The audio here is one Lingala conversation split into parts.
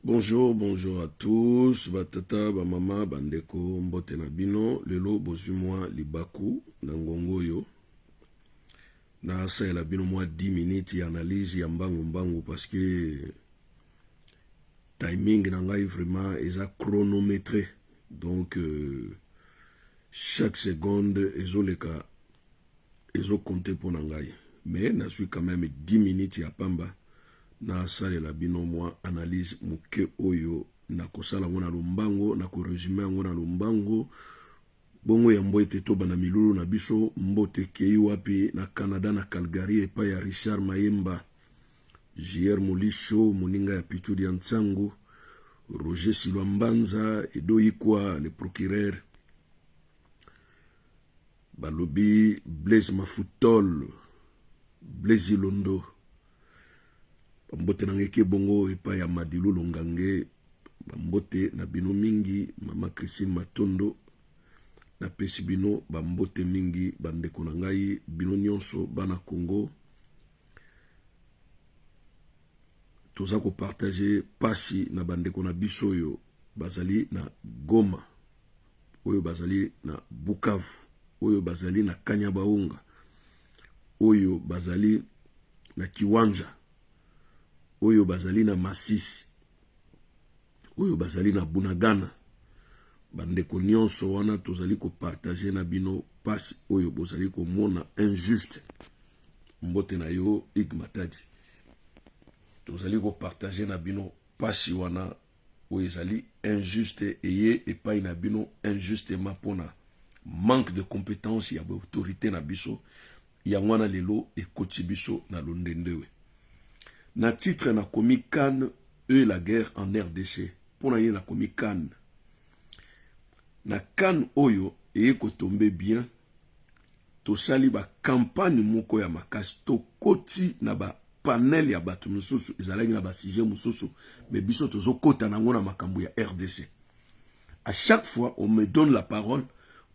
Bonjour, bonjour à tous, batata, bamama, bandeko, mbote na bino. Lelo bozwi mwa libaku na ngongo oyo nasalela bino mwa 10 minutes ya analyse ya mbangu mbangu parce que timing na ngai vraiment eza chronométré, donc chaque seconde ezoleka ezocompter mpo na ngai. Mais nazwi quand même 10 minutes ya pamba, nasalela bino mwa analyse moke oyo nakosala yango na lombango, nakorésumer yango na lombango bongo. Yambo ete tobanda milulu na biso, mbote ekei wapi? Na Canada, na Calgary, epai ya Richard Mayemba, Jr Molisho, moninga ya Pitudi ya Ntsango, Roger Silwa Mbanza, Edo Ikwa le procureur, balobi Blaise Mafutol, Blaise Ilondo. Bambote na ngai bongo epai ya Madilu Longange. Bambote na bino mingi, mama Christine Matondo. Napesi bino bambote mingi, bandeko na ngai, bino nyonso bana Congo. Toza kopartager pasi na bandeko na biso oyo bazali na Goma, oyo bazali na Bukavu, oyo bazali na Kanyabaonga, oyo bazali na Kiwanja, oyo bazali na Masisi, oyo bazali na Bunagana. Bandeko nyonso wana, tozali kopartager na bino mpasi oyo bozali komona injuste. Mbote na yo, Ig Matadi. Tozali kopartager na bino mpasi wana oyo ezali injuste, eye epai na bino injustement mpona manque de compétence ya baautorité na biso. Yango wana lelo ekoti biso na londendewe. Na titre nakomi "CAN et la guerre en RDC". Mpona nini nakomi CAN? Na CAN oyo eye kotomber bien, tosali bacampagne moko ya makasi, tokoti na bapanel ya bato mosusu ezalaki na basujet mosusu, mais biso tozokɔta nango na makambo ya RDC. À chaque fois on me donne la parole,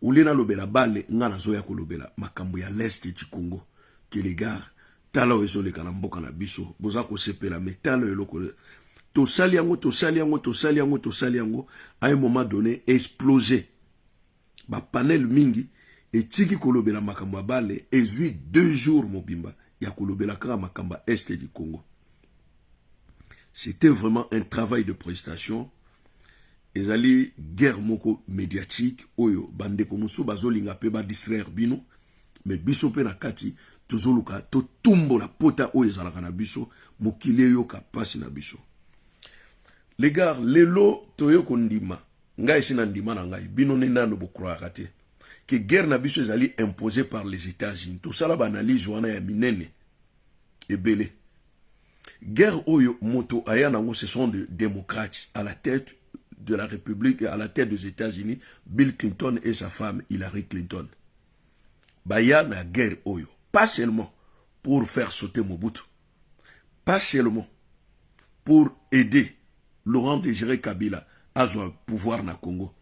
olie nalobela bale, nga nazoya kolobela makambo ya l'Est du Congo, que les gars, tala oyo ezoleka na mboka na biso, boza kosepela, mais tala eloko tosali yango, tosali yango, tosali yango, tosali yango. À un moment donné, explosé bapanel mingi, etiki kolobela makambo ya bale, ezwi 2 jours mobimba ya kolobela kaka makambo ya Est du Congo. C'était vraiment un travail de prestation. Ezali guerre moko médiatique oyo bandeko mosusu bazolinga mpe badistraire bino, mais biso mpe na kati tozoluka totumbola pota oyo ezalaka na biso, mokili eyoka mpasi na biso. Les gars, lelo toye kondima, ngai esi na ndima na ngai, bino nde nano bocroyaka te que guerre na biso ezali imposée par les États-Unis. Tosala baanalyse wana ya minene ebele. Guerre oyo, moto aya nango, ce sont des démocrates à la tête de la République, à la tête des États-Unis, Bill Clinton et sa femme Hillary Clinton. Baya na guerre oyo pas seulement pour faire sauter Mobutu, pas seulement pour aider Laurent Désiré Kabila azwa pouvoir na Congo,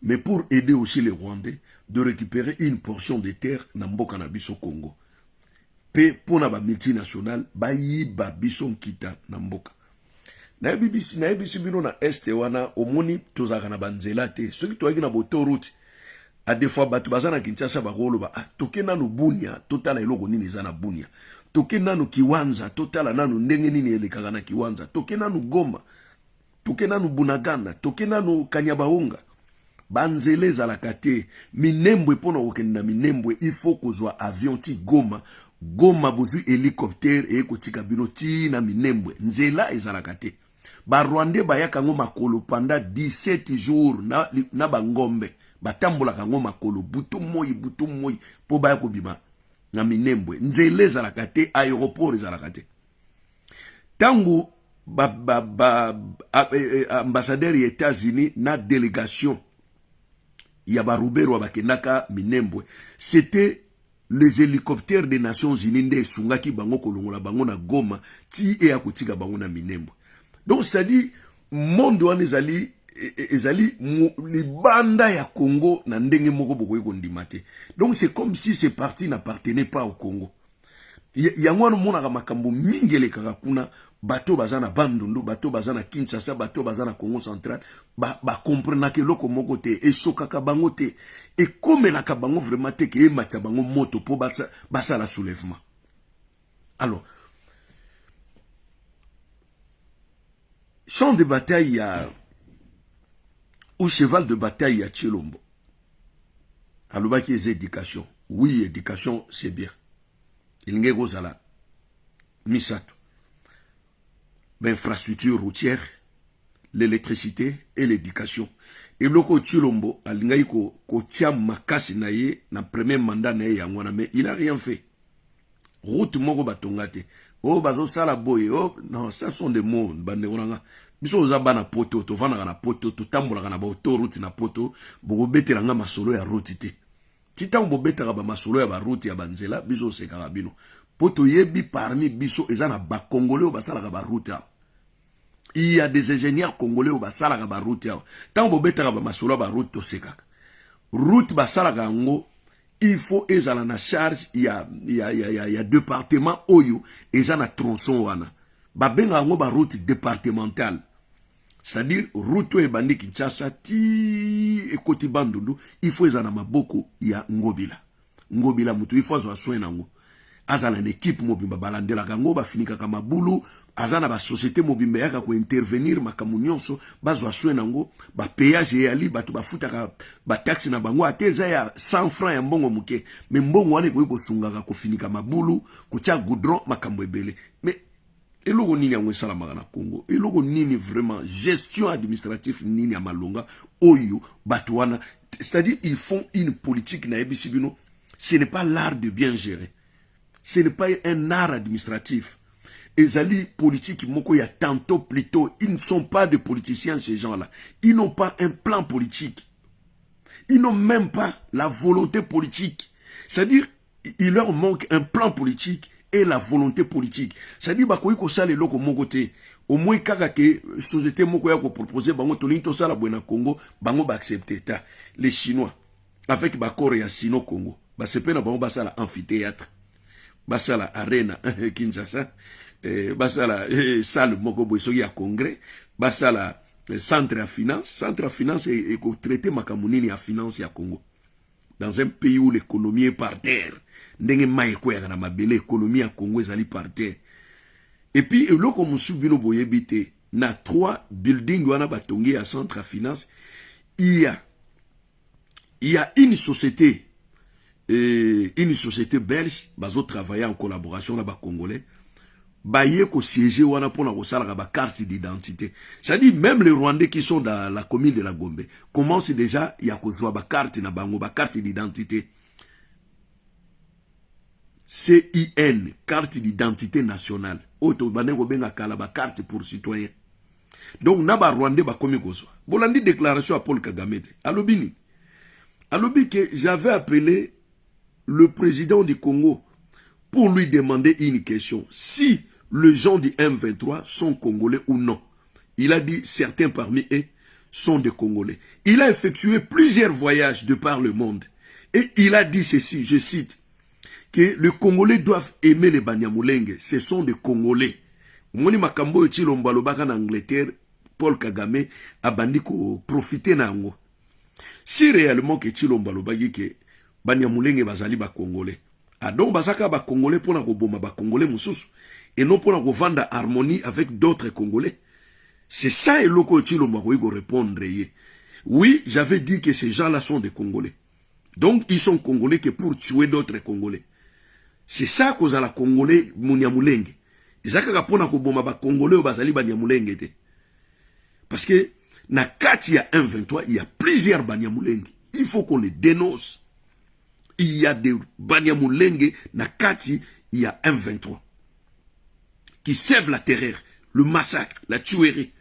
mais pour aider aussi les Rwandais de récupérer une portion de terre na mboka na biso Congo, mpe mpona bamultinationale bayiba biso nkita na mboka. Nayebisi bino, na Est wana, omoni, tozalaka na banzela te. Soki toyaki na autoroute, à des fois bato baza na Kinshasa bakoloba: "Ah, toke nanu Bunia, totala eloko nini eza na Bunia. Toke nanu Kiwanza, totala nanu ndenge nini elekaka na Kiwanza. Toke nanu Goma, toke nanu Bunagana, toke nanu Kanyabaonga." Banzela ezalaka te. Minembwe, mpona kokende na Minembwe, il faut kozwa avion ti Goma. Goma, bozwi hélicoptère eye kotika bino ti na Minembwe. Nzela ezalaka te. Barwandais bayaka yango makolo pendant 17 jours na bangombe, batambolaka yango makolo butu moi, butu moi, mpo baya kobima na Minembwe. Nzela ezalaka te, aéroport ezalaka te. Ntango ba, ba, ba, ambassadeur ya États-Unis na délégation ya Baruberwa bakendaka Minembwe, c'était les hélicoptères des Nations Unies nde esungaki bango kolongola bango na Goma ti eya kotika bango na Minembwe. Donc c'est-à-dire monde wana ezali libanda ya Congo na ndenge moko bokoki kondima te. Donc c'est comme si ce parti n'appartenait pas au Congo. Yango wana omonaka makambo mingi elekaka kuna. Bato baza na Bandundu, bato baza na Kinshasa, bato baza na Congo Central, bakomprenaka ba eloko moko te, esokaka bango te, ekomelaka bango vraiment te ke ematisa bango moto mpo basala soulèvement. Alors, champ de bataille ya ou cheval de bataille ya Tshilombo alobaki eza éducation. Oui, éducation, c'est bien. Elingi kozala misato: bainfrastructure routière, l'électricité et l'éducation. Eloko Tshilombo alingaki kotia makasi na ye na premier mandat na ye, yango wana, mais il a rien fait. Route moko batonga te. Oyo bazosala boye, oh, non, ça sont des mots. Bandeko na nga, biso oza bana Poto, tovandaka na Poto, totambolaka na baautoroute na Poto. Bokobetela nga masolo ya route te. Ti ntango bobetaka bamasolo ya baroute, ya banzela, biso osekaka bino, mpo toyebi parmi biso eza na Bacongolais oyo basalaka baroute awa. Il y a des ingénieurs congolais oyo basalaka baroute awa. Ntango bobetaka bamasolo ya baroute, tosekaka. Route basalaka yango, il faut ezala na charge ya département oyo eza na tronçon wana. Babengaka yango baroute départementale, c'est-à-dire route oyo ebandi Kinshasa ti ekoti Bandundu, il faut ezala na maboko ya Ngobila. Ngobila moto il faut azwa soin nango, azala na équipe mobimba balandelaka yango, bafinikaka mabulu, aza na basociété mobimba eyaka kointervenir makambo nyonso, bazwa soin nango. Bapéage eyali, bato bafutaka bataxe na bango, ate eza ya 100 franc, ya mbongo moke, mais mbongo wana ekoki kosungaka kofinika mabulu, kotia goudron, makambo ebele. Mais eloko nini yango esalamaka na Congo? Eloko nini vraiment, gestion administrative nini ya malonga oyo bato wana? C'est-à-dire, ils font une politique, nayebisi bino, ce n'est pas l'art de bien gérer, ce n'est pas un art administratif. Ezali politique moko ya tantôt plutôt. Ils ne sont pas des politiciens, ces gens-là. Ils n'ont pas un plan politique, ils n'ont même pas la volonté politique. C'est-à-dire, il leur manque un plan politique et la volonté politique. C'est-à-dire, bakoki kosala eloko moko te. Au moins kaka ke société moko ya kopropose bango: tolingi tosala boye na Congo, bango baaccepte ta. Les Chinois, avec baaccord ya Sino Congo, basepe na bango basala amphithéâtre, basala arena Kinshasa, basala salle moko boye soki ya congrès, basala centre ya finance. Centre ya finance ekotraite makambo nini ya finance ya Congo, dans un pays où l'économie est par terre ndenge mai ekweyaka na mabele? Économie ya Congo ezali par terre. Et puis eloko mosusu bino boyebi te, na trois building wana batongi ya centre ya finance, il y a une société belge bazotravailler en collaboration na Bacongolais, baye kosiéger wana mpona kosalaka bacarte d'identité. C'est-à-dire, même les Rwandais qui sont dans la commune de la Gombe commencent déjà ya kozwa bacarte na bango, bacarte d'identité CIN, carte d'identité nationale, oyo tobandaki kobenga kala bacarte pour citoyen. Donc na Barwandais bakomi kozwa. Bolandi déclaration ya Paul Kagame te? Alobi nini? Alobi ke j'avais appelé le président du Congo pour lui demander une question: si les gens du M23 sont congolais ou non. Il a dit: certains parmi eux sont des Congolais. Il a effectué plusieurs voyages de par le monde. Et il a dit ceci, je cite, que les Congolais doivent aimer les Banyamulenge. Ce sont des Congolais. Omoni makambo oyo Tshilombo alobaka na Angleterre, Paul Kagame abandi koprofite na yango. Si réellement ke Tshilombo alobaki ke Banyamulenge bazali Bacongolais, ah, donc bazaka Bacongolais mpona koboma Bacongolais mosusu et non mpona kovanda harmonie avec d'autres Congolais. C'est ça eloko oyo Tshilombo akoki korépondre ye: oui, j'avais dit que ces gens-là sont des Congolais. Donc ils sont Congolais que pour tuer d'autres Congolais. C'est ça kozala Congolais Munyamulenge, eza kaka mpona koboma Bacongolais oyo bazali Banyamulenge te. Parce que na kati ya M23, il y a plusieurs Banyamulenge, il faut qu'on les dénonce. Il y a des Banyamulenge na kati ya M23 qui sèment la terreur, le massacre, la tuerie,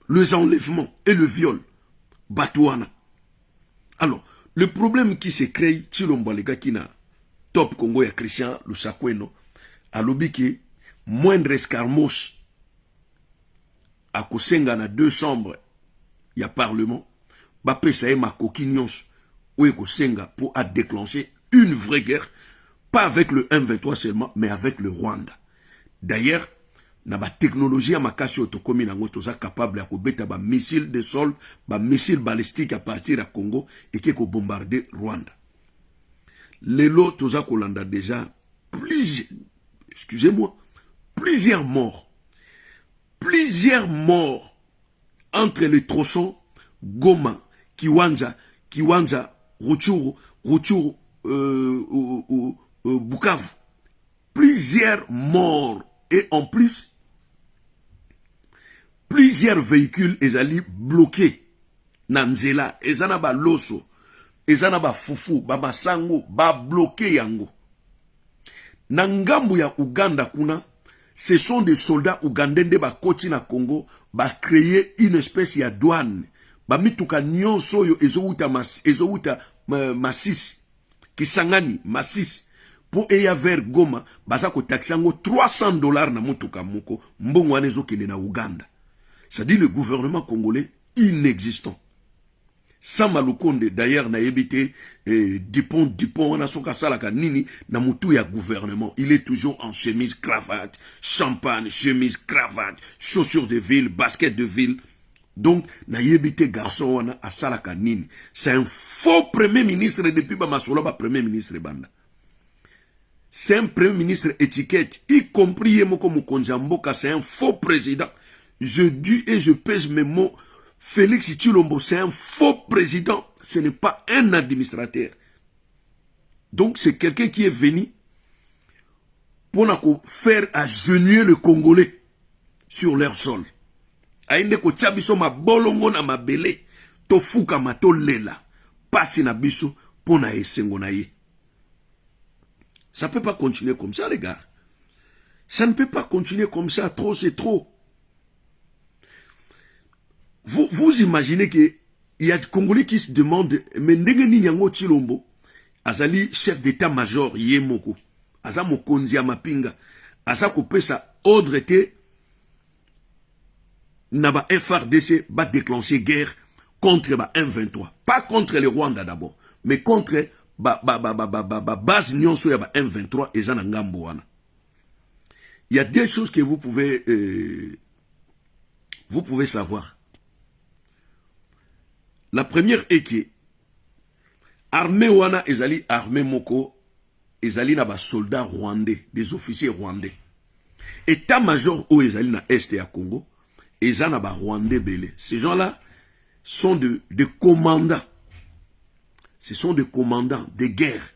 les enlèvements et le viol. Bato wana. Alors, le problème qui se crée, Tshilombo alekaki na Top Congo ya Christian Lusakweno, alobi ke moindre escarmouche, akosenga na deux chambres ya parlement bapesa ye makoki nyonso oyo ekosenga mpo adéclencher une vraie guerre, pas avec le M23 seulement, mais avec le Rwanda. D'ailleurs, Na batechnologie ya makasi oyo tokómi nango, toza capable ya kobeta bamissile de sol, bamissile balistique à partir ya Congo, eke kobombarde Rwanda. Lelo toza kolanda déjà plusieurs, excusez-moi, plusieurs morts, plusieurs morts entre le tronçon Goma Kiwanja, Kiwanja Rutshuru, Rutshuru Bukavu. Plusieurs morts et en plus plusieurs véhicules ezali bloqués na nzela. Eza na baloso, eza na bafufu, bamasango, babloquer yango. Na ngambu ya Uganda kuna, ce sont des soldats ougandais nde bakoti na Congo, bacréer une espèce ya douane. Bamituka nyonso oyo ezowuta mas, ezowuta Masisi, Kisangani, Masisi mpo eya vers Goma, baza kotaxer yango 300 $ na motuka moko. Mbongo wana ezokende na Uganda. C'est-à-dire le gouvernement congolais inexistant. Sama Lukonde d'ailleurs, nayebi te Dupont, Dupont wana soki asalaka nini na motu ya gouvernement. Il est toujours en chemise, cravate, champagne, chemise, cravate, chaussures de ville, basket de ville. Donc nayebi te garçon wana asalaka nini. C'est un faux premier ministre. Depuis bamasolo ba premier ministre banda, c'est un premier ministre étiquette, y compris ye moko mokonzi ya mboka. C'est un faux président. Je dis et je pèse mes mots, Félix Tshilombo, c'est un faux président. Ce n'est pas un administrateur. Donc c'est quelqu'un qui est venu pour faire agenouiller le Congolais sur leur sol. Aye kotia biso mabolongo na mabele, tofukama, tolela pasi na biso mpo na esengo na ye. Ça peut pas continuer comme ça, les gars. Ça ne peut pas continuer comme ça. Trop, c'est trop. Vous, vous imaginez que il y a des Congolais qui se demandent, mais ndenge nini yango Tshilombo azali chef d'état-major ye moko, aza mokonzi ya mapinga, aza kopesa ordre te na ba FARDC ba déclencher guerre contre ba M23? Pas contre le Rwanda d'abord, mais contre ba ba ba ba ba, ba, ba base nyonso ya ba M23 eza na ngambo wana. Il y a deux choses que vous pouvez savoir. La première est que armée wana ezali armée moko ezali na basoldats rwandais, des officiers rwandais. État-major oyo ezali na est ya Congo eza na barwandais ebele. Ces gens-là sont de commandants, ce sont des commandants de guerre.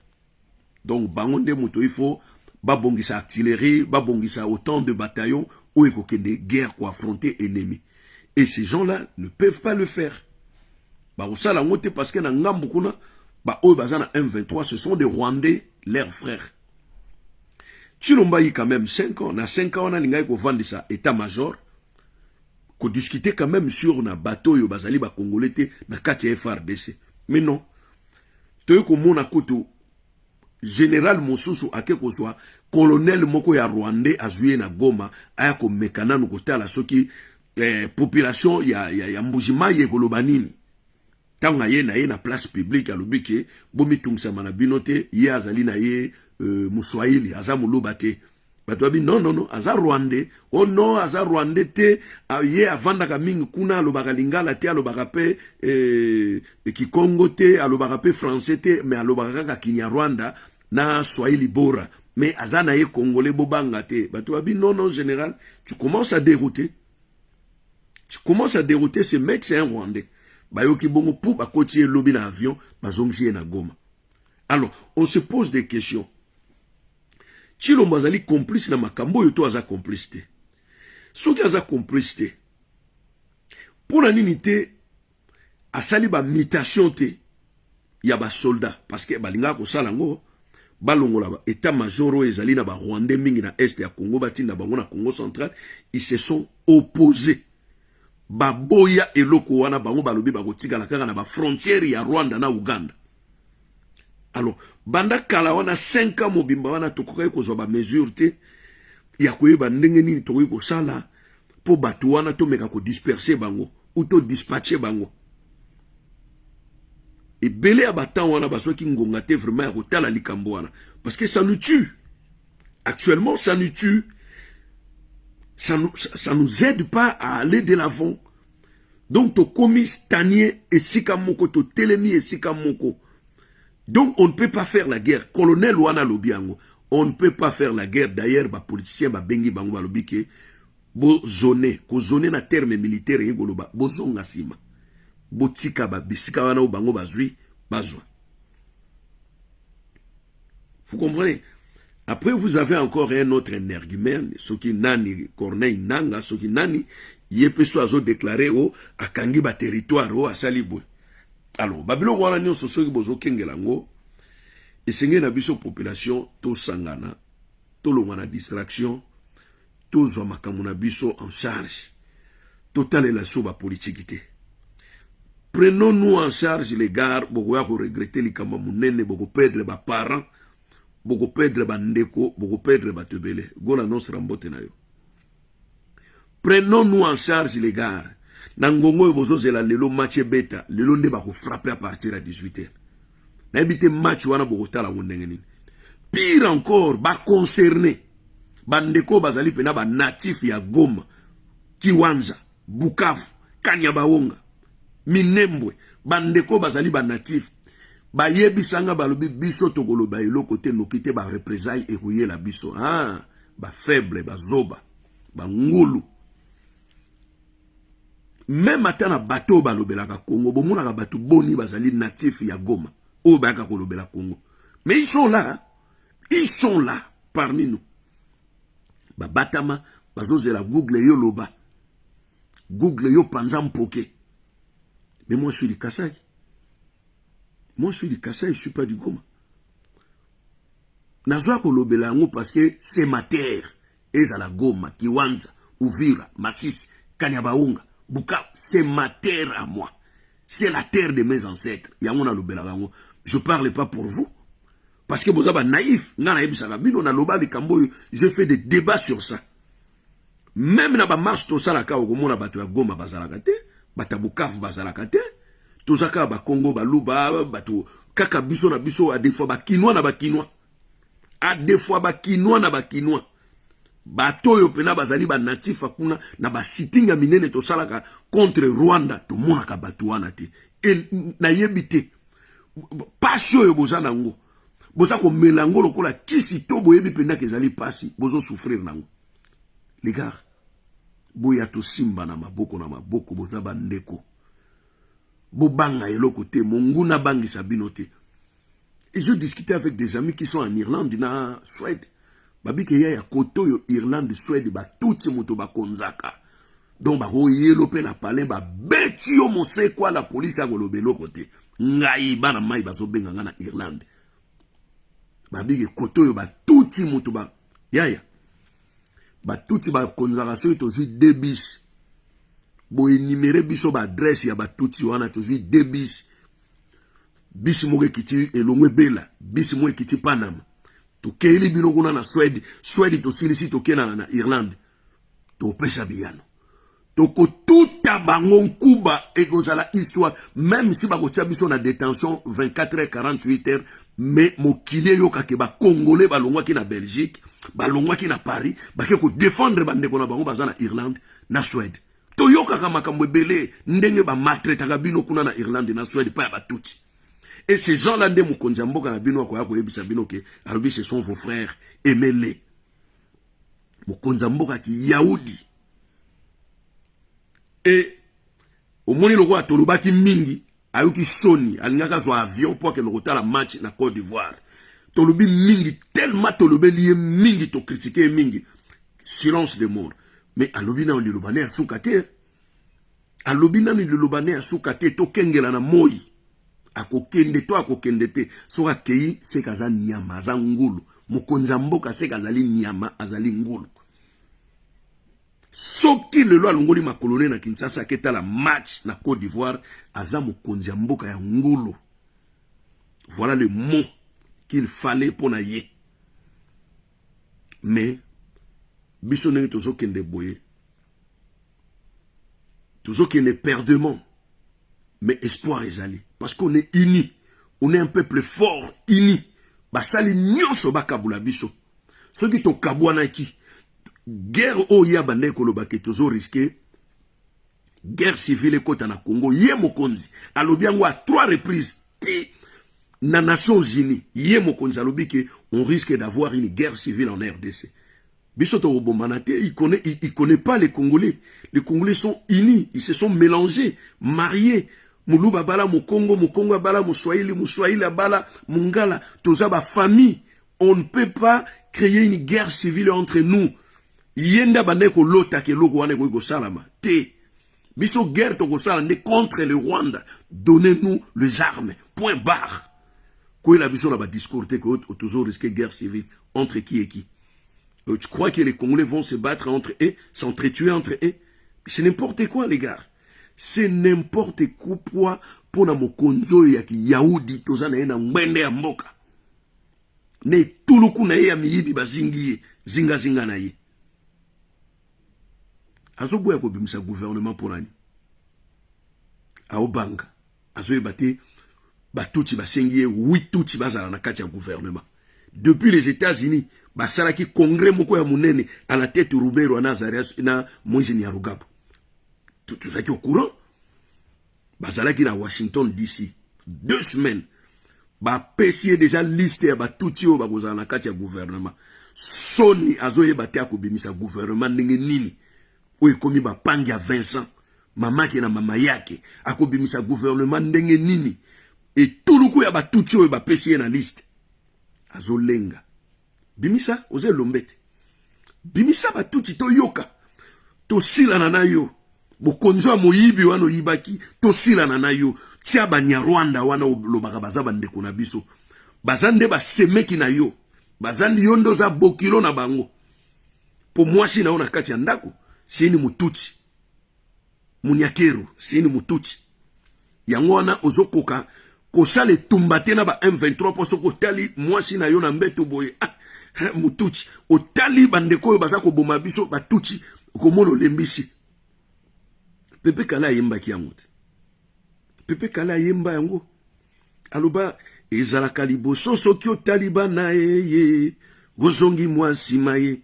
Donc bango nde moto il faut babongisa artillerie, babongisa autant de bataillons oyo ekokende guerre koaffronter ennemi. Et ces gens-là ne peuvent pas le faire. Bakosala yango te, parce que na ngambu kuna, baoyo baza na M23, ce sont des Rwandais, leurs frères. Tshilombo ayi quand même 5 ans. Na 5 ans wana, alingaki kovandisa état major, kodiscuter quand même sur na bato oyo bazali bacongolais te na kati ya FARDC. Mais non, toyei komona kutu général mosusu ake kozwa colonel moko ya rwandais, azwi ye na Goma, aya komeka nanu kotala soki population ya Mbujimayi ekoloba nini. Ntango aye na ye na place publique, alobi ke bomitungisama na bino te, ye azali na ye moswahili, aza moluba te. Bato babi: "Non, non, non, aza rwandais." "Oh non, aza rwandais te. Ye avandaka mingi kuna, alobaka lingala te, alobaka mpe kikongo te, alobaka mpe français te, mais alobaka kaka kinyarwanda na swahili bora, mais aza na ye congolais, bobanga te." Bato babi: "Non, non, général, tu commences à dérouter, tu commences à dérouter. Ce mec, c'est un Rwandais." Bayoki bongo mpo bakoti ye lobi na avion, bazongisi ye na Goma. Alors on se pose des questions: Tshilombo azali complice na makambo oyo to aza complice te? Soki aza complice te, mpo na nini te asali bamutation te ya basoldat? Parce que balingaka kosala yango, balongola ba état major oyo ezali na barwandais mingi na est ya Congo, batinda bango na Congo central. Ils se sont opposés, baboya eloko wana. Bango balobi bakotikala kaka na bafrontière ya Rwanda na Uganda. Alors banda kala wana, 5 ans mobimba wana, tokokaki kozwa bamesure te ya koyeba ndenge nini tokoki kosala mpo bato wana tomeka kodisperser bango ou todispatcher bango? Ebele ya batemps wana, bazwaki ngonga te vraiment ya kotala likambo wana, parce que ça nous tue actuellement, ça nous tue. Ça nous aide pas à aller de l'avant. Donc tokomi stagné esika moko, totelemi esika moko. Donc on ne peut pas faire la guerre. Colonel wana alobi yango, on ne peut pas faire la guerre. D'ailleurs, bapoliticien babengi bango, balobi ke bozone kozone na terme militaire eyi koloba bozonga nsima, botika bisika wana oyo bango bazwi, bazwa. Vous comprenez? Après, vous avez encore un autre énergumène, soki nani, Corneille Nanga, soki nani, ye mpe so azodéclarer o akangi baterritoire, o asali boye. Alors babiloko wana nyonso, soki bozokengela yango, esengeli na biso population tosangana, tolongwa na distraction, tozwa makambo na biso en charge, totalela so bapolitiki te. Prenons-nous en charge, les gars. Bokoya koregretter likambo monene, bokoperdre baparent, bokoperdre bandeko, bokoperdre bato ebele. Gola Nostra, mbote na yo. Prenons-nous en charge, les gars. Na ngongo oyo bozozela lelo match ebeta, lelo nde bakofrapper à partir ya 18 heures. Nayebi te match wana bokotala yango ndenge nini. Pire encore, baconcerné, bandeko bazali mpena banatif ya Goma, Kiwanja, Bukavu, Kanyabayonga, Minembwe, bandeko bazali banatif, bayebisanga, balobi biso tokoloba eloko te, noki te bareprésailles ekoyela biso. Ah, bafaible, bazoba, bangulu. Même ata na bato oyo balobelaka Congo, bomonaka bato boni bazali natif ya Goma oyo bayaka kolobela Congo? Mais ils sont là, ils sont là parmi nous, babatama, bazozela Google yo loba, Google yo panza mpoke. Mais moi, je suis du Kasai. Moi, je suis du Kasai, je suis pas du Goma. Nazwa kolobela yango parce que c'est ma terre. Ezala Goma, Kiwanza, Uvira, Masisi, Kanyabayonga, Bukavu, c'est ma terre à moi, c'est la terre de mes ancêtres. Yango nalobelaka yango. Je parle pas pour vous parce que boza banaïf. Nga nayebisaka bino, naloba likambo oyo, j'ai fait des débats sur ça. Même na bamarche tosalaka, okomona bato ya Goma bazalaka te, bato ya Bukavu bazalaka te. Toza kaka Bakongo, Baluba, bato kaka biso na biso. À des fois Bakinois na Bakinois, à des fois Bakinois na Bakinois. Bato oyo mpena bazali banatif kuna, na basitting ya minene tosalaka contre Rwanda, tomonaka bato wana te. E nayebi te pasi oyo boza nango, boza komela yango lokola kisi to boyebi mpendaka ezali pasi bozosouffrir nango. Les gars, boya tosimba na maboko na maboko. Boza bandeko, bobanga eloko te, monguna abangisa bino te. Et je discutais avec des amis qui sont en Irlande na Suède. Babike ya ya kote oyo, Irlande, Suède, batuti moto bakonzaka. Donc bakoyelo mpe na palin, babeti yo mosekwa, la polisi akoloba eloko te. Ngai bana mai bazobenga nga na Irlande, babike kote oyo batuti moto ba yaya batuti bakonzaka. Soki tozwi deux bus, boénumérer biso baadresse ya batuti wana. Tozwi deux bus, bisi moko ekiti elongo ebela, bisi moko ekiti Panama, tokeyeli bino kuna na Suède. Suède tosilisi, tokei na Irlande, topesa biyano, tokotuta bango nkuba, ekozala histoire. Même si bakotia biso na détention 24 heures, 48 heures, mais mokili eyokake Bacongolais balongwaki na Belgique, balongwaki na Paris, bake kodéfendre bandeko na bango baza na Irlande, na Suède. Toyokaka makambo ebele, ndenge bamaltraitaka bino kuna na Irlande, na Suède, mpa ya batuti. Et ces gens là nde mokonzi ya mboka na bino akoya koyebisa bino ke alobi: "Ce sont vos frères, aimez-les." Mokonzi ya mboka kiyahudi. E omoni lokola tolobaki mingi, ayoki soni, alingaki azwa avion mpo akende kotala match na Côte d'Ivoire. Tolobi mingi, tellement tolobeli ye mingi, tocritiquer ye mingi, silence de mort. Mais alobi nano liloba ne ya suka te, alobi nano liloba ne ya suka te. Tokengela na moi, akokende to akokende te. Soki akei, seke aza nyama, aza ngulu. Mokonzi ya mboka seke azali nyama, azali ngulu. Soki lelo alongoli makolo ne na Kinshasa, aketala match na Côte d'Ivoire, aza mokonzi ya mboka ya ngulu. Voilà le mot qu'il fallait mpo na ye. Mais biso, ndenge tozokende boye, tozokende perdement. Mais espoir ezali parce qu'on est unis, on est un peuple fort, uni. Basali nyonso bakabula biso, soki tokabwanaki. Guerre oyo ye abandaki koloba ke tozo risque guerre civile ekota na Congo, ye mokonzi alobi yango à trois reprises ti na Nations Unies. Ye mokonzi alobi ke on risque d'avoir une guerre civile en RDC. Biso tokobombana te. Il connaît pas les Congolais. Les Congolais sont unis, ils se sont mélangés, mariés. Moluba abala Mokongo, Mokongo abala Moswahili, Moswahili abala Mongala. Toza bafamille. On ne peut pas créer une guerre civile entre nous. Ye nde abandaki kolotaka eloko wana ekoki kosalama te. Biso, guerre tokosala nde contre le Rwanda. Donnez-nous les armes, point barre. Koyela biso na badiscours te ke tozo risquer guerre civile entre qui et qui. Tu crois que les Congolais vont se battre entre eux, s'entretuer entre eux? C'est n'importe quoi, les gars, c'est n'importe quoi. Mpona mokonzi oyo ya kiyahudi, toza na ye na ngbende ya mboka na etuluku na ye ya miyibi, bazingi ye zingazinga na ye. Azoboya kobimisa gouvernement mpo nani? Aobanga, azoyeba te. Batutsi basengi ye huit Tutsi bazala na kati ya gouvernement. Depuis les États-Unis, basalaki congrès moko ya monene à la tête Ruberwa na Azarias na Moïse Nyarugabo. Tozalaki au courant, bazalaki na Washington DC 2 semaines. Bapesi ye déjà liste ya batutsi oyo bakozala na kati ya gouvernement. Soni, azoyeba te akobimisa gouvernement ndenge nini oyo ekomi bapangi ya Vincent mamake na mama yake. Akobimisa gouvernement ndenge nini, etuluku ya batutsi oyo bapesi ye na liste? Azolenga. Bimisa, oza elombe te. Bimisa batutsi, toyoka, tosilana na yo. Bokonzi ya moyibi wana oyibaki, tosilana na yo. Tia Banyarwanda wana olobaka baza bandeko na biso, baza nde basemeki na yo, baza yo nde oza bokilo na bango, mpo mwasi na yo na kati ya ndako sini mututsi, munyakeru sini mututsi. Yango wana ozokoka kosala etumba te na ba M23, mpo soki otali mwasi na yo na mbeto boye, ah, mututsi. Otali bandeko oyo baza koboma biso, batutsi, okomona olembisi. Pepe Kala ayembaki yango te. Pepe Kala ayemba yango, aloba ezalaka liboso soki otali bana eye ozongi mwa nsima ye.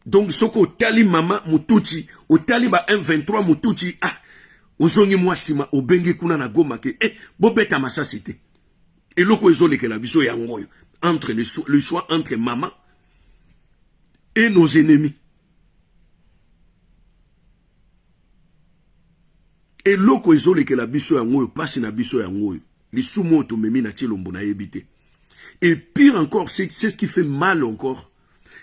Donc soki otali mama mututsi, otali ba M23 mututsi, ah, ozongi mwa nsima, obengi kuna na Goma ke eh, bobeta masasi te. Eloko ezolekela biso yango oyo, entre le choix entre mama et nos ennemis. Eloko ezolekela biso yango oyo, mpasi na biso yango oyo, lisumu oyo tomemi na Tshilombo, nayebi te. Et pire encore, c'est ce qui fait mal encore,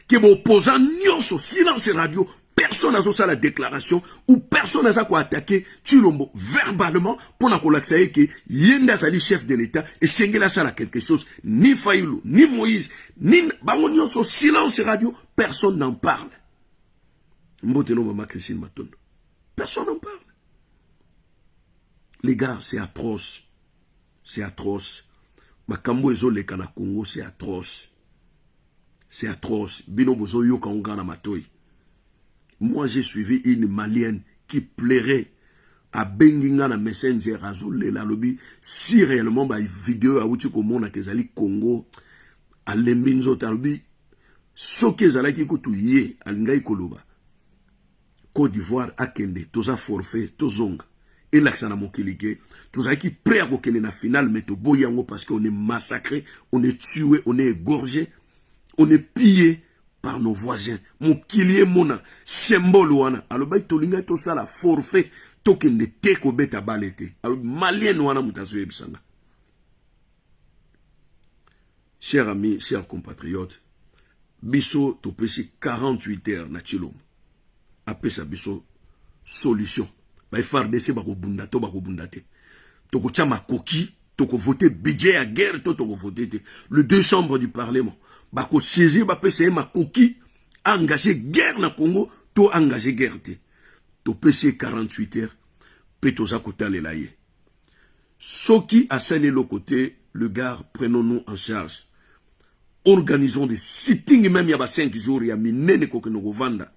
ke boopposant nyonso, silence radio. Personne azosala déclaration ou personne aza koattaquer Tshilombo verbalement mpona kolakisa ye ke ye nde azali chef de l'État, esengeli asala quelque chose. Ni Fayulu, ni Moïse, ni bango nyonso, silence radio, personne n'en parle. Mbote no mama Christine Matondo. Personne n'en parle, les gars. C'est atroce, c'est atroce. Makambo ezoleka na Congo, c'est atroce, c'est atroce. Bino bozoyoka ngo na matoi. Moi, j'ai suivi une Malienne qui pleurait. Abengi nga na Messenger, azolela, alobi si réellement bavideo awuti komonaka ezali Congo, alembi nzoto. Alobi soki ezalaki kutu ye, alingaki koloba Côte d'Ivoire akende, toza forfait, tozonga, elakisa na mokili ke tozalaki prêt ya kokende na finale, mais toboyi yango parce qu'on est massacré, on est tué, on est égorgé, on est pillé par nos voisins. Mokili emona symbole wana. Alobaki tolingaki tosala forfait, tokende te kobeta bale te. Alobi Malienne wana moto azoyebisanga. Chers amis, chers compatriotes, biso topesi 48 heures na Tshilombo apesa biso solution. Ba FARDC bakobunda to bakobunda te? Tokotia makoki, tokovote budget ya guerre to tokovote te? Le deux chambres du Parlement bakosaisir, bapesa ye makoki engage guerre na Congo to engage guerre te? Topesi ye 48 heures mpe toza kotalela ye. Soki asali eloko te, le gars, prenons-nous en charge, organisons des sitting même ya ba 5 jours ya minene, kokende kovanda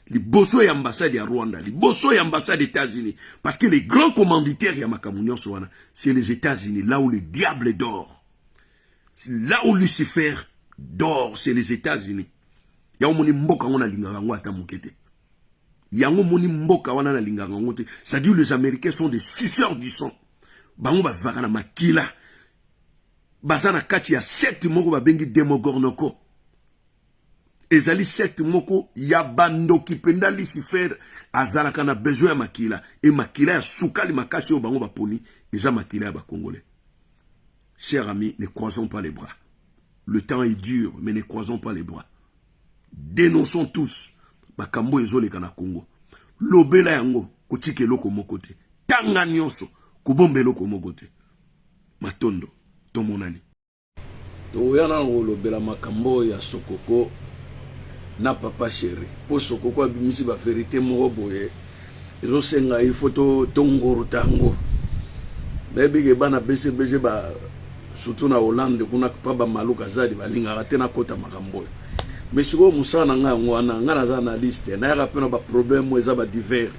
liboso ya ambassade ya Rwanda, liboso ya ambassade États-Unis, parce que les grands commanditaires ya makambo nyonso wana, c'est les États-Unis. Là où le diable dort, là où Lucifer dort, c'est les États-Unis. Yango moni mboka yango nalingaka yango ata moke te. Yango moni mboka wana nalingaka yango te. C'est-à-dire les Américains sont des suceurs du sang. Bango bavaka na makila. Baza na kati ya secte moko babengi Demogornoko. Ezali secte moko ya bandoki mpenza. Lucifer azalaka na besoin ya makila. E makila ya sukali makasi oyo bango baponi eza makila ya bakongolais. Chers amis, ne croisons pas les bras. Le temps est dur, mais ne croisons pas les bras. Dénonçons tous makambo ezoleka na Congo. Lobela yango, kotika eloko moko te. Tanga nyonso, kobomba eloko moko te. Matondo, tomonani. Tokoya nano kolobela makambo ya Sokoko na papa chéri. Po Sokoko abimisi ba vérité moko boye ezosenga il faut tongorota yango. Nayebi ke bana BCBG ba surtout na Hollande kuna pa ba Maluka Zadi balingaka te nakota makambo oyo. Mais sikoyo mosala na ngai yango wana, ngai naza analyste, nayaka mpe na ba problème oyo eza ba divers.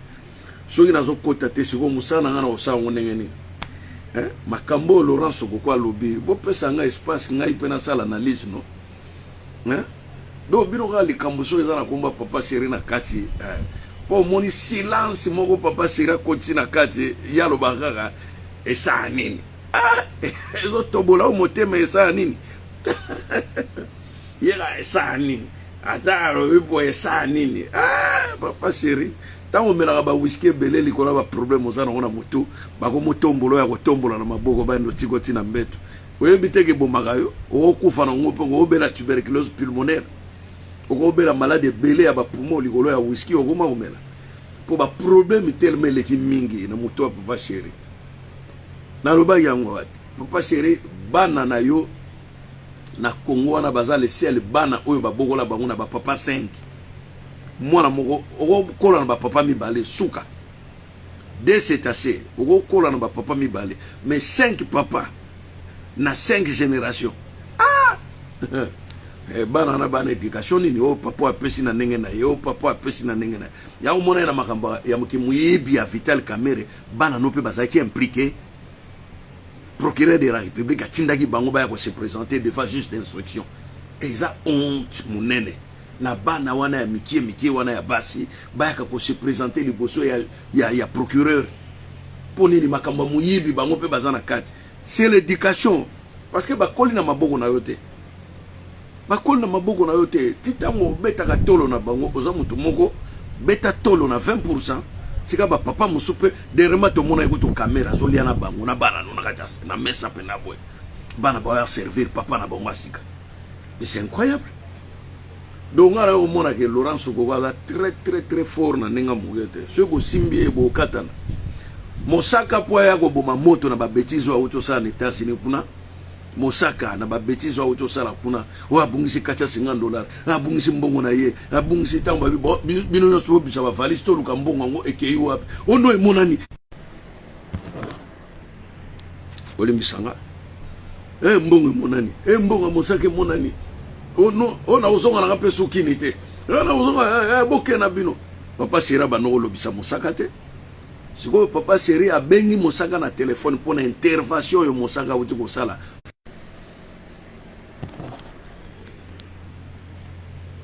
Soki nazokota te sikoyo mosala na ngai na kosala yango ndenge nini? Eh? Makambo oyo Laurent Sokoko alobi, bopesa ngai espace ngai mpe nasala analyse no. Eh? Donc bino kaka likambo soki eza na komba papa chéri na kati, eh? Po omoni silence moko papa chéri akotisi na kati, ye alobaka kaka esala nini? Ah, ezotobola yo motema esala nini? Ye kaka esala nini? Ata alobi po esala nini? Ah, papa chéri, ntango omelaka ba whisky ebele likolo ya ba problème oza nango na motu, bakomotombola ya kotombola na maboko bando tiko ti na mbeto. Oyebi te ke ebomaka yo, okokufa nango mpe okobela tuberculose pulmonaire, okobela maladi ebele ya ba poumon likolo ya whisky okoma komela. Po ba problème tellement eleki mingi na motu ya papa chéri. Nalobaki yango wapi? Papa chéri, bana na yo na Congo wana baza le seul bana oyo babokola bango na ba papa 5. Mwana moko okokola na ba papa mibale suka. Deux c'est assez. Okokola na ba papa mibale, mais 5 papa na 5 générations. Ah! Eh, bana na bana éducation nini oyo papa apesi na ndenge na ye, oyo papa apesi na ndenge na ye. Yango mona ye na makambo ya moyibi ya Vital Kamerhe, bana no mpe bazalaki impliqué. Procureur de la République atindaki bango baya ko se présenter devant juge d'instruction. Eza honte monene na bana wana ya mikie mikie wana ya basi bayaka ko se présenter liboso ya procureur. Mpo nini makambo ya moyibi bango mpe baza na kati? C'est l'éducation, parce que bakoli na maboko na yo te. Bakoli na maboko na yo te. Ti ntango obetaka tolo na bango, oza motu moko beta tolo na 20%, tika ba papa mosusu mpe derema tomona ye kutu kamera azolia na bango na bana no na kati ya na mesa mpe na boye. Bana baoya servir papa na bango ya sika. Mais c'est incroyable. Donc nga nayo komona ke Laurent Sokoko aza très très très fort na ndenge ya moke te. Soki bosimbi ye bokatana. Mosaka po aya koboma moto na ba bêtises oyo awuti osala na États-Unis kuna. Mosaka na ba bêtises oyo awuti osala kuna, oyo abungisi 450 $, abungisi mbongo na ye, abungisi ntango babi, bo, bino nyonso bobisa ba valise toluka mbongo yango ekei wapi? Ono emonani. Olimbisanga. Eh, mbongo emonani. Eh, mbongo ya Mosaka emonani. Oh non, oh na ozonga na pe sokini te. Eh, na ozonga, eh, eh, boke na bino. Papa Sera bando kolobisa Mosaka te. Sikoyo Papa Seri abengi Mosaka na telefone mpo na intervention oyo Mosaka auti kosala.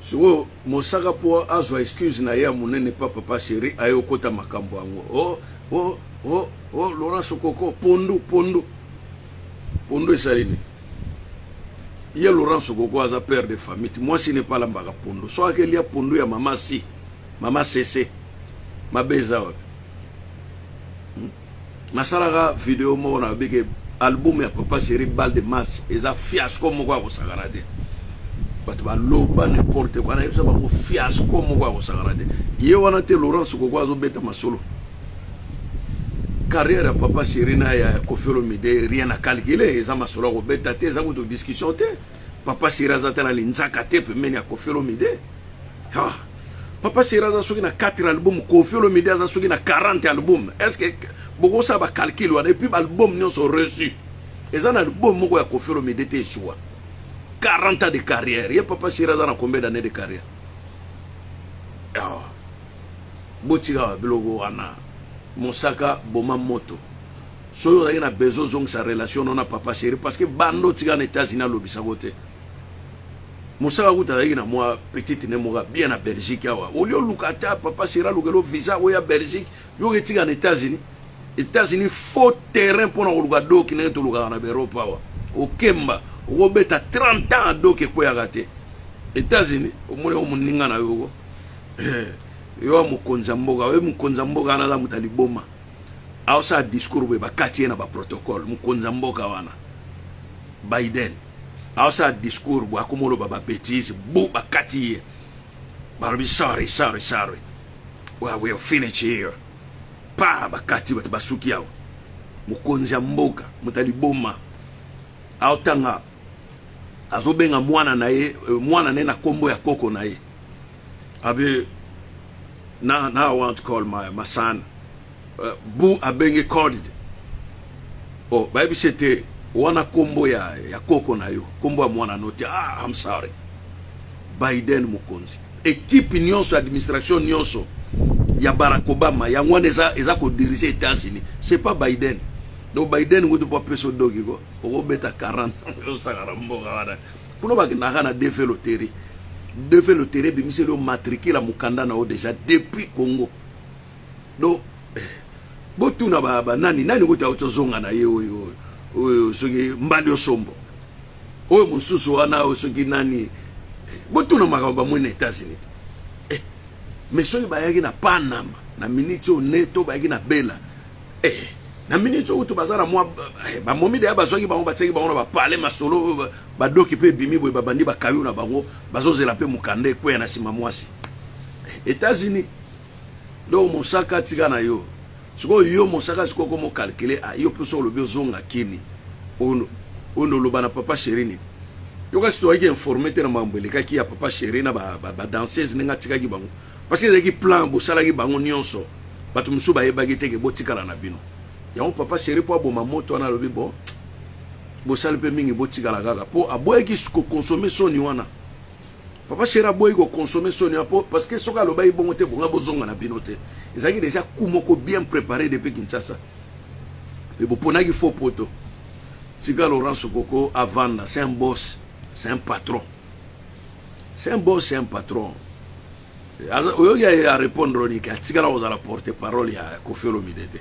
Sikoyo Mosaka mpo azwa excuse na ye ya monene pa Papa Seri aye okota makambo yango. Oh, oh, oh, oh, Laurent Sokoko, pondu, pondu. Pondu esali nini? Ye Laurent Sokoko aza père de famille. Mwasi ne palambaka pondu. So akelia pondu ya mama si, mama sese. Mabe eza wapi? Nasalaka video moko na bike album ya Papa Chéri Balle de Match eza fiasco moko ya kosakana te. Bato baloba n'importe quoi, nayebisa bango fiasco moko ya kosakana te. Ye wana te Laurent Sokoko azobeta masolo. Carrière ya Papa Chéri na ya Koffi Olomide rien à calculer, eza masolo ya kobeta te, eza kutu discussion te. Papa Chéri aza ta na linzaka te pembeni ya Koffi Olomide. Ah. Papa Chéri aza soki na 4 albums, Koffi Olomide aza soki na 40 albums. Est-ce que bokosala ba calcul wana? Et puis ba album nyonso reçu. Eza na album moko ya Koffi Olomide te échoua. 40 ans de carrière. Ye Papa Chéri aza na combien d'années de carrière? Ah. Botika ba biloko wana. Mosaka boma moto. Soki ozalaki na besoin ozongisa relation no na Papa Chéri parce que bando tika na États-Unis alobisako te. Mosaka kuta azalaki na mwa petite ne moko bien na Belgique awa. Olie oluka ata papa Sera alukela visa oya Belgique, yo etika na États-Unis. États-Unis faux terrain mpona koluka doki ndenge tolukaka na baEurope awa. Okemba okobeta 30 ans doki ekweyaka te. États-Unis omoni yo moninga na yo ko yo mokonzi ya mboka, oyo mokonzi ya mboka wana aza moto ya liboma, aosala discours boye bakati ye na baprotocole. Mokonzi ya mboka wana Biden aosala discours boye, akoma oloba babêtises bu, bakati ye, balobi: "Sorry, sorry, sorry, well, we'll finish here." Pa bakati bato basuki awa. Mokonzi ya mboka, moto ya liboma, aotanga, azobenga mwana na ye, mwana na ye na nkombo ya koko na ye abe now I want to call my son. Bu abenge code oh, bayebisi ete wana nkombo ya koko na yo, nkombo ya mwana no te. Ah, I'm sorry. Biden mokonzi, équipe nyonso, administration nyonso ya Barack Obama, yango wana eza kodiriger États-Unis, c'est pas Biden. Donc Biden ngutu mpo apesa odoki ko okobeta 40, osaka na mboka wana kuna bakendaka na DV loterie. DV loterie ebimiseli yo matricule ya mokanda na yo déjà depuis Congo. Donc botuna banani nani kuta tozonga na ye oyo, oyo soki mbali osombo, oyo mosusu wana, oyo soki nani, botuna makambo bamoi na États-Unis te. Mais soki bayaki na Panama na miniti oyo ne to bayaki na Bela na miniti oyo kutu baza na mwa bamomi deya, bazwaki bango, batiaki bango na bapale masolo, badoki mpe ebimi boye, babandi bakayo na bango, bazozela mpe mokanda ekweya na nsima mwasi États-Unis. Donc mosaka, tika na yo. Sikoyo yo mosaka, sikoyo komo calculer yo mpe so olobi ozonga kini, oyo oloba na papa chéri nini? Yo kasi toyaki informé te na makambo elekaki ya papa chéri na badanseuse, ndenge atikaki bango, parce que ezalaki plan bosalaki bango nyonso. Bato mosusu bayebaki te ke botikala na bino yango. Papa chéri mpo aboma moto wana, alobi: "Bon, bosali mpe mingi, botikala kaka." Mpo aboyaki koconsommer soni wana. Papa chéri aboyi koconsommer soni wana parce que soki alobaki bongo te, bonga bozonga na bino te. Ezalaki déjà coup moko bien préparé depuis Kinshasa, me boponaki faux poto. Tika Laurent Sokoko avanda. C'est un boss, c'est un patron, c'est un boss, c'est un patron. Oyoki arépondre niki? Atikala kozala porte parole ya Kofi Olomide te,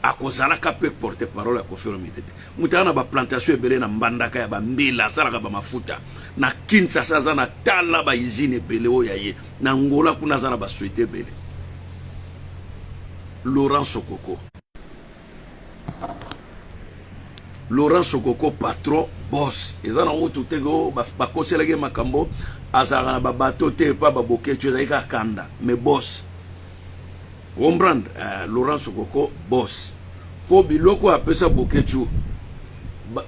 akozalaka mpe porte parole ya Kofi Olomide te. Moto aza na baplantation ebele na Mbandaka ya bambila, asalaka bamafuta na Kinshasa, aza na tala bausine ebele oyo ya ye na Ngola kuna, aza na basociété ebele. Laurent Sokoko, Laurent Sokoko, patron, boss. Eza na kutu te ke bakoselaki makambo. Azalaka na babato te epa babokecu, ezalaki kaka kanda, mais boss, comprendre. Laurent Sokoko boss, mpo biloko apesa Bokecu,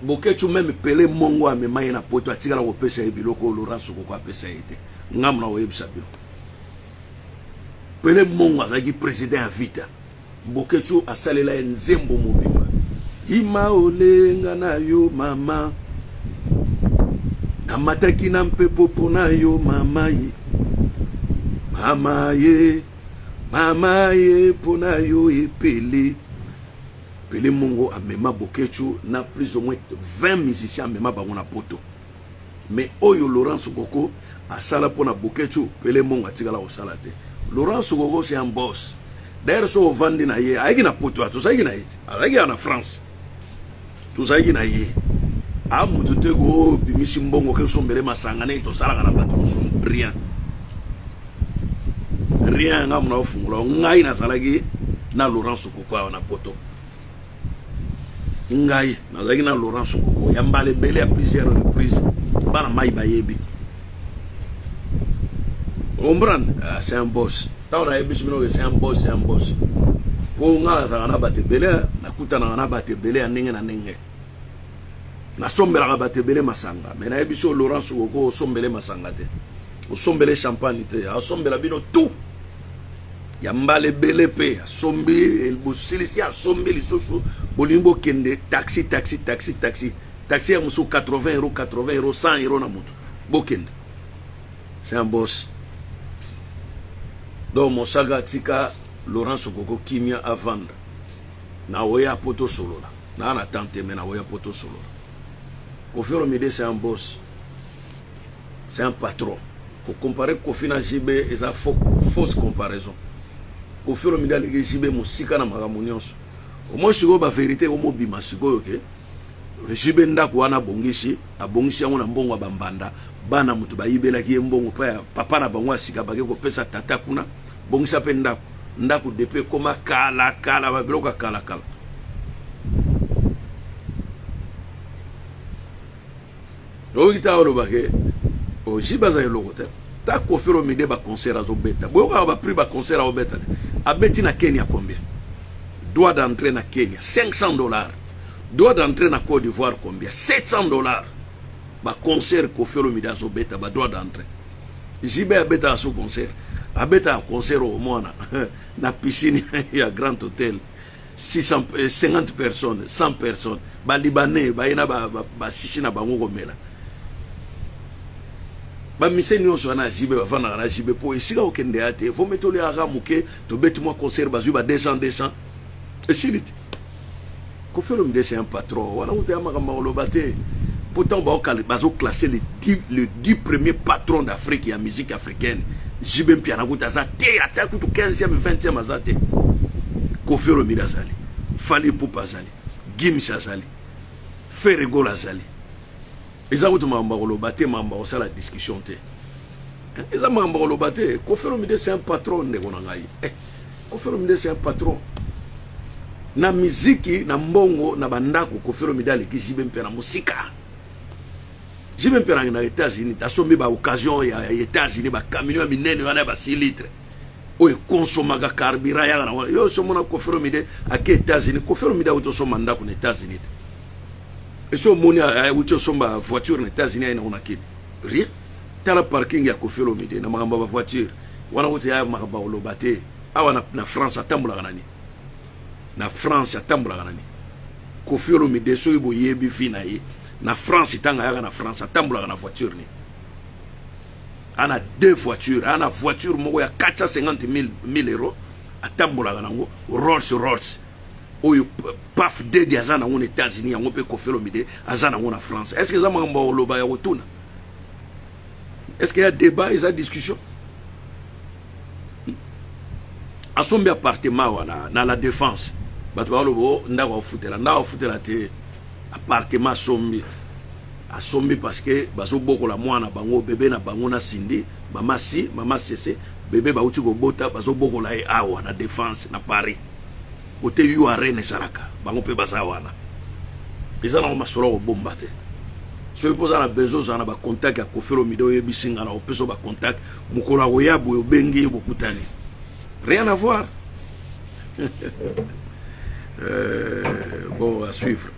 Bokecu même Pele Mongo amema ye na Poto, atikala kopesa ye biloko oyo Laurent Sokoko apesa ye te. Ngambo na koyebisa bino, Pele Mongo azalaki président ya Vita. Bokecu asalela ye nzembo mobimba: "Ima olenga na yo mama, namataki na mpepo mpo na yo mama ye, mama ye, mama ye, mpo na yo epele." Pele Mongo amema Bokecu na plus ou moins 20 musiciens, amema bango na Poto. Mais oyo Laurent Sokoko asala mpo na Bokecu, Pele Mongo atikala kosala te. Laurent Sokoko, c'est un boss. D'ailleurs so ovandi na ye, ayaki na Poto, tozalaki na ye te, azalaki ya na France, tozalaki na ye. A motu te ko obimisi mbongo ke osombele masanga ndenge tosalaka na bato mosusu. Rien, rien. Nga mona ofungola, ngai nazalaki na Laurent Sokoko awa na Poto. Ngai nazalaki na Laurent Sokoko ya mbala ebele, ya plusieurs reprises. Bana mai bayebi, comprendre. Ah, c'est un boss. Ntango nayebisi bino ke c'est un boss, c'est un boss, mpo nga nazalaka na bato ebele, nakutanaka na bato ebele ya ndenge na ndenge, nasombelaka bato ebele masanga. Mais nayebi so Laurent Sokoko osombele masanga te, osombele champagne te, asombela bino tout ya mbala ebele. Mpe asombi, bosilisi, asombi lisusu. Bolingi bokende, taxi, taxi, taxi, taxi, taxi ya mosusu 80 euro, 80 euro, 100 euro na motu, bokende. C'est un boss. Donc mosaka, atika Laurent Sokoko kimia, avanda. Na oya po tosolola naa na tante, me na oya po tosolola. Kofi Olomide, c'est un boss. C'est un patron. Ko comparer Koffi na JB eza faux, fausse comparaison. Koffi Olomide aleki JB mosika na makambo nyonso. Omoi sikoyo ba verite ekomobima sikoyo ke JB ndako wana abongisi, abongisi yango na mbongo ya bambanda, bana moto bayibelaki ye mbongo pa ya papa na bango ya sika bake kopesa tata kuna, bongisa mpe ndako. Ndako depuis ekoma kala kala, ba biloko ya kala kala. Oyoki ta oloba ke oji baza eloko te. Ta Koffi Olomide ba concert azobeta. Boyokaka ba prix ba concert azobeta te. Abeti na Kenya combien? Droit d'entrée na Kenya 500 $. Droit d'entrée na Côte d'Ivoire combien? 700 $. Ba concert Koffi Olomide azobeta ba droit d'entrée. JB abetaka so concert. Abetaka concert au mwana na piscine ya Grand Hôtel. 650 personnes, 100 personnes, ba libanais baye na bashishi na bango komela. Bamise nyonso wana ya JB bavandaka na JB mpo esika kokende ya te, vomi toliaka moke, tobeti mwa concert, bazwi ba 200 200, esili te. Koffi Olomide c'est un patron wana, kuta ya makambo koloba te. Pourtant bazoclasse le 10 premiers patrons d'Afrique ya musique africaine, JB Mpiana kuta aza te, ata kutu 15e 20e aza te. Koffi Olomide azali, Fally Ipupa azali, Gims azali, Ferre Gola azali. Eza kutu makambo ya koloba te, makambo ya kosala discussion te, eza makambo ya koloba te. Koffi Olomide c'est un patron, ndeko na ngai. Koffi Olomide c'est un patron na miziki, na mbongo, na bandako. Koffi Olomide aleki JB Mpiana mosika. JB Mpiana na États-Unis asombi baoccasion ya États-Unis, bacamion ya minene wana ya ba 6 litre oyo ekonsomaka carburant yaka na wana. Yo osomona Koffi Olomide ake États-Unis? Koffi Olomide auti osomba ndako na États-Unis te. Esi omoni auti osomba voiture na États-Unis, aye nango na kini? Rien. Tala parking ya Koffi Olomide na makambo ya bavoiture wana, kuti ya makambo ya koloba te. Awa na France atambolaka nani? Na France atambolaka nani? Koffi Olomide, soki boyebi vie na ye na France, ntango ayaka na France atambolaka na voiture ni ana deux voitures. Ana voiture moko ya 450 000 euros atambolaka nango, Rolls Royce oyo Puff Daddy aza nango na États-Unis, yango mpe Koffi Olomide aza nango na France. Est ce que eza makambo ya koloba, ya kotuna? Est ce que ya débat, eza discussion? Asombi appartement wana na La Défense. Bato baloba o ndako afutela, ndako afutela te, appartement asombi. Asombi parce que bazobokola mwana bango, bebe na bango na Cindy, mama si mama sese, bebe bauti kobota, bazobokola ye awa na Défense na Paris, kote urn ezalaka, bango mpe baza wana. Eza nango masolo kobomba te. Soki mpo oza na besoin, ozala na bacontact ya Koffi Olomide, oyebisi nga na opesa bacontact. Mokolo akoya boye, obengi ye, bokutani, rien à voir. Bon, à suivre.